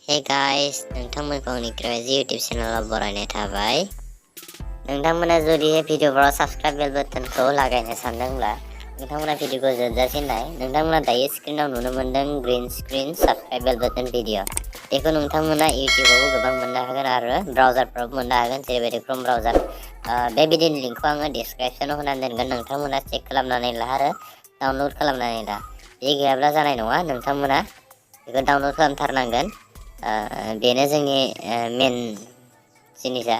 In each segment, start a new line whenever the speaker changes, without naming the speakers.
Hey guys, नोंथांमोनखौ आंनि crazy YouTube चेनेलाव बरायनाय थाबाय। नोंथांमोना जुदि भिडिअफोराव साबस्क्राइब बेल बाटनखौ लागायनो सानदोंब्ला नोंथांमोना भिडिअखौ जोबजासिम नाय। नोंथांमोना दायो स्क्रिनाव नुनो मोनदों ग्रीन स्क्रीन साबस्क्राइब बेल बाटन भिडिअ। बेखौ नोंथांमोना इउटिउबावबो गोबां मोननो हागोन आरो ब्राउजारफोरावबो मोननो हागोन जेरैबायदि क्रोम ब्राउजार। बे भिडिअनि लिंकखौ आङो डिसक्रिप्शनाव होनानै दोनगोन। नोंथांमोना चेक खालामनानै ला आरो डाउनलड खालामनानै ला। बे गैयाब्ला जानाय नङा, नोंथांमोना बेखौ डाउनलड खालामथारनांगोन। बेनो जोंनि मेन जिनिसा।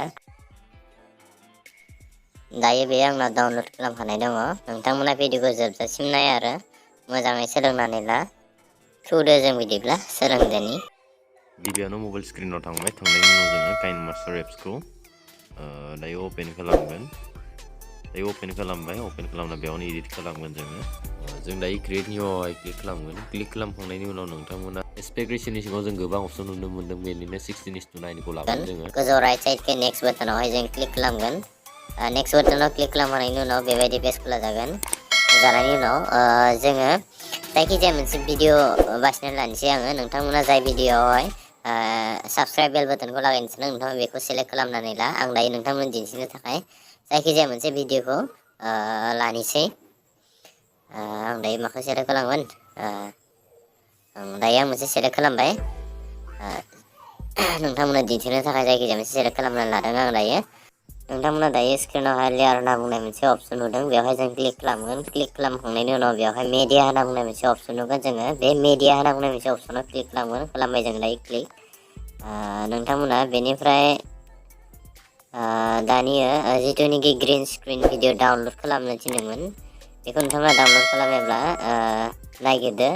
दायो बे आंनाव डाउनलड खालामखानाय दङ। नोंथांमोना भिडिअखौ जोबजासिम नाय आरो मोजाङै सोलोंनानै ला। थुदो जों बिदिब्ला सोलोंदोनि।
गिबियावनो मबाइल स्क्रिनाव थांनायनि उनाव जोङो काइनमास्टार एप्सखौ दायो अपेन खालामगोन। दायो अपेन खालामबाय, अपेन खालामना बेयावनो एडिट खालामगोन जोङो। जों दायो क्रिएट निउआवहाय क्लिक खालामगोन। क्लिक खालामखांनायनि उनाव नोंथांमोना एसपेक्ट रेशियोनि सिङाव जों गोबां अपसन नुनो मोन्दों, बेनिनो 16:9 लागोन जोङो।
गोजौ राइट साइडखै नेक्स्ट बाटनावहाय जों क्लिक खालामगोन। नेक्स्ट बाटनाव क्लिक खालामखांनायनि उनाव बेबायदि पेज खुला जागोन। जानायनि उनाव जोङो जायखिजाया मोनसे भिडिअ बासिना लानोसै आङो। नोंथांमोना जाय भिडिअआवहाय साबस्क्राइब बेल बाटनखौ लागायनो सानदों नोंथाङा बेखौ सेलेक्ट खालामनानै ला। आं दायो नोंथांमोन दिन्थिनो थाखाय जायखिजाया मोनसे भिडिअखौ लानोसै। आं दायो माखौ सेलेक्ट खालामगोन? दायो आं मोनसे सेलेक्ट खालामबाय। नोंथांमोना दिन्थिनो थाखाय जायखिजाया मोनसे सेलेक्ट खालामनानै लादों आं दायो। नोंथांमोना दायो स्क्रिनावहाय लेयार होनना बुंनाय मोनसे अपसन नुदों, बेवहाय जों क्लिक खालामगोन। क्लिक खालामखांनायनि उनाव बेवहाय मेडिया होनना बुंनाय मोनसे अपसन नुगोन। जोङो बे मेडिया होनना बुंनाय मोनसे अपसनाव क्लिक खालामगोन। खालामबाय जों दायो क्लिक। नोंथांमोना बेनिफ्राय दानियो जिथुनिखि ग्रीन स्क्रिन भिडिअ डाउनलड खालामनो थिनदोंमोन, बेखौ नोंथांमोना डाउनलड खालामोब्ला नागिरदो,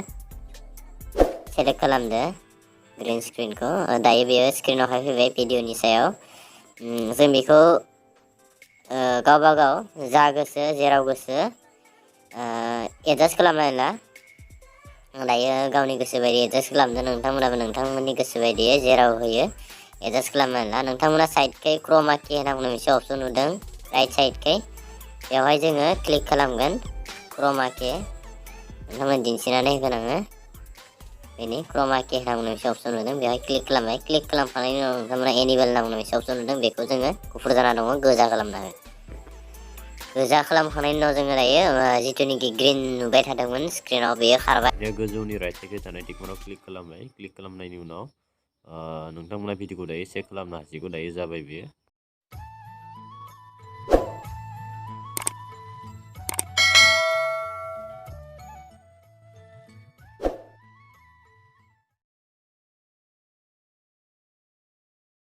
सेलेक्ट खालामदो ग्रीन स्क्रिनखौ। दायो बेयो स्क्रिनावहाय फैबाय भिडिअनि सायाव। जों बेखौ गावबा गाव जा गोसो जेराव गोसो एडजास्ट खालामनानै ला। दायो गावनि गोसो बायदि एडजास्ट खालामदो। नोंथांमोनाबो नोंथांमोननि गोसो बायदियै जेराव होयो एडजास्ट खालामनानै ला। नोंथांमोना साइडखै क्रोमा की होनना बुंनाय मोनसे अपसन नुदों राइट साइडखै, बेवहाय जोङो क्लिक खालामगोन। क्रोमा की नोंथांमोन दिन्थिनानै होगोन आङो। बेनि क्रोमा की होनना बुंनाय मोनसे अपसन नुदों, बेवहाय क्लिक खालामबाय। क्लिक खालामखांनायनि उनाव नोंथांमोना एनिमेल होनना बुंनाय मोनसे अपसन नुदों, बेखौ जोङो गुफुर जाना दङ गोजा खालामना हो। गोजा खालामखांनायनि उनाव जोङो दायो जिथुनिखि ग्रीन नुबाय थादोंमोन स्क्रिनाव बेयो खारबाय।
गोजौनि राइट साइडखै थानाय टिकमार्कआव क्लिक खालामबाय। क्लिक खालामनायनि उनाव नोंथांमोना भिडिअखौ दायो चेक खालामनो हासिगौ। दायो जाबाय बेयो।